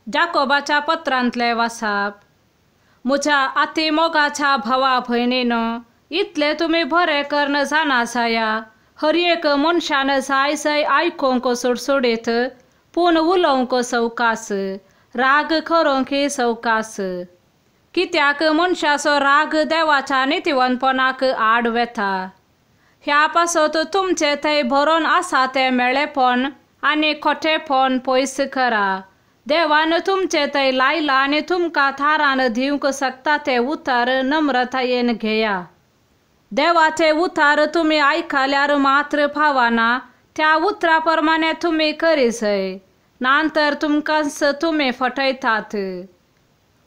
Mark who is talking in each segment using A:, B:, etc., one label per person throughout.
A: जाकोबाच्या पत्रांतले वासाप. म्हज्या आती मोगाच्या भावा भयणीनो, इतले तुमी बरें कर्ण जाणा जाया, हर एक मनशान जाय जाय आयकूंक सुडसुडीत, पूण उलोवंक सवकास, राग करूंक सवकास. कित्याक मनशाचो राग देवाच्या नितीवंतपणाक आड वेता. ह्या पासत तुमचे थंय भरोन आसा तें मेळेपण आनी खोटेपण पयस करा. देवान तुमचे थंय लायला आनी तुमकां थारान दिवंक शकता तें उतर नम्रतायेन घेया. देवाचे उतार तुमी आयकल्यार मात्र पावना, त्या उतरा प्रमाणे तुमी करी जाय, ना तर तुमकांच तुमी फटयतात.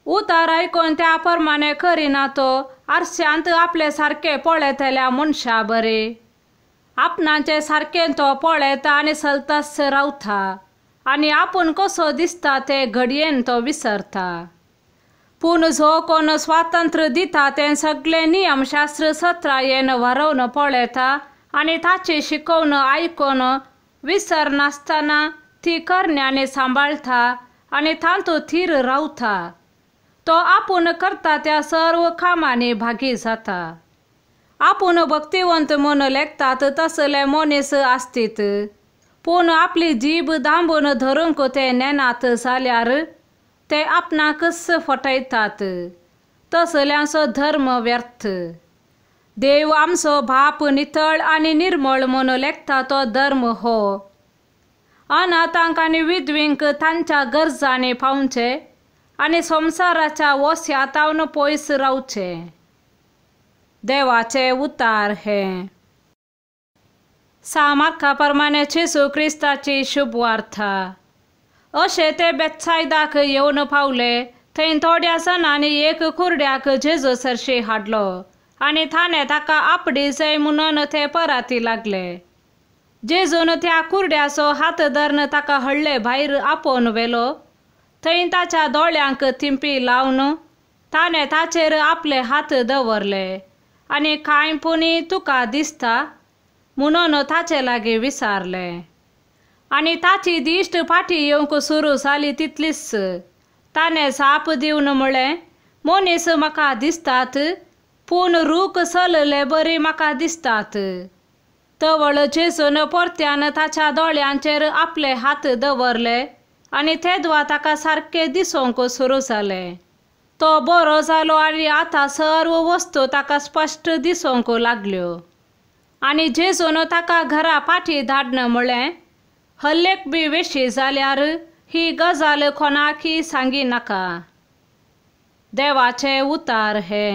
A: उतार आयकून त्या प्रमाणे करिना तो आरशांत आपले सारके पळयतल्या मनशा बरे. आपणाचे सारकें तो पळयता आनी चलताच रावता आनी आपूण कसो दिसता ते घडयेन तो विसरता. पूण जो कोण स्वातंत्र्य दिता तें सगळें नियमशास्त्र सत्रायेन वारोवन पळयता आनी ताची शिकोवन आयकून विसरनासतना ती करण्यांनी सांबाळटा आनी तातूंत थीर रावता. तो आपूण करता त्या सर्व कामांनी भागी जाता. आपूण भक्तिवंत म्हूण लेखतात तसले मनीस आसतीत, पूण आपली जीब दांबून धरूंक ते नेनात जाल्यार ते आपणाकच फटयतात. तसल्यांचो धर्म व्यर्थ. देव आमचो बाप नितळ आनी निर्मळ म्हूण लेखता तो धर्म हो. अनाथांक आनी विधवींक तांच्या गरजांनी पावचें आनी संवसाराच्या वस्यातावन पयस रावचें. देवाचे उतार हे. सामार्का प्रमाणे जेजू क्रिस्ताची शुभवार्ता. अशें ते बेत्सायदाक येवन पावले. थंय थोड्या जाणांनी एक कुरड्याक जेजू सरशी हाडलो आनी ताणें ताका आपडी जाय म्हणून ते पराती लागले. जेजून त्या कुरड्याचो हात धरून ताका हडले भायर आपोवन व्हेलो. थंय ताच्या दोळ्यांक थिंपी लावन ताणें ताचेर आपले हात दवरले आनी कांय पुणी तुका दिसता म्हणून ताचे लागीं विचारलें. आनी ताची दिश्ट फाटी येवंक सुरू जाली तितलीच. ताणें जाप दिवन म्हळें, मनीस म्हाका दिसतात, पूण रूख चलले बरी म्हाका दिसतात. तवळ जेजून परत्यान ताच्या दोळ्यांचेर आपले हात दवरले आनी तेदवा ताका सारकें दिसूंक सुरू जालें. तो बरो जालो आनी आतां सर्व वस्तू ताका स्पश्ट दिसूंक लागल्यो. आनी जेजून ताका घरा फाटी धाडन म्हळें, हल्लेक बी वेशी जाल्यार ही गजाल कोणाकय सांगी नाका. देवाचे उतार हे.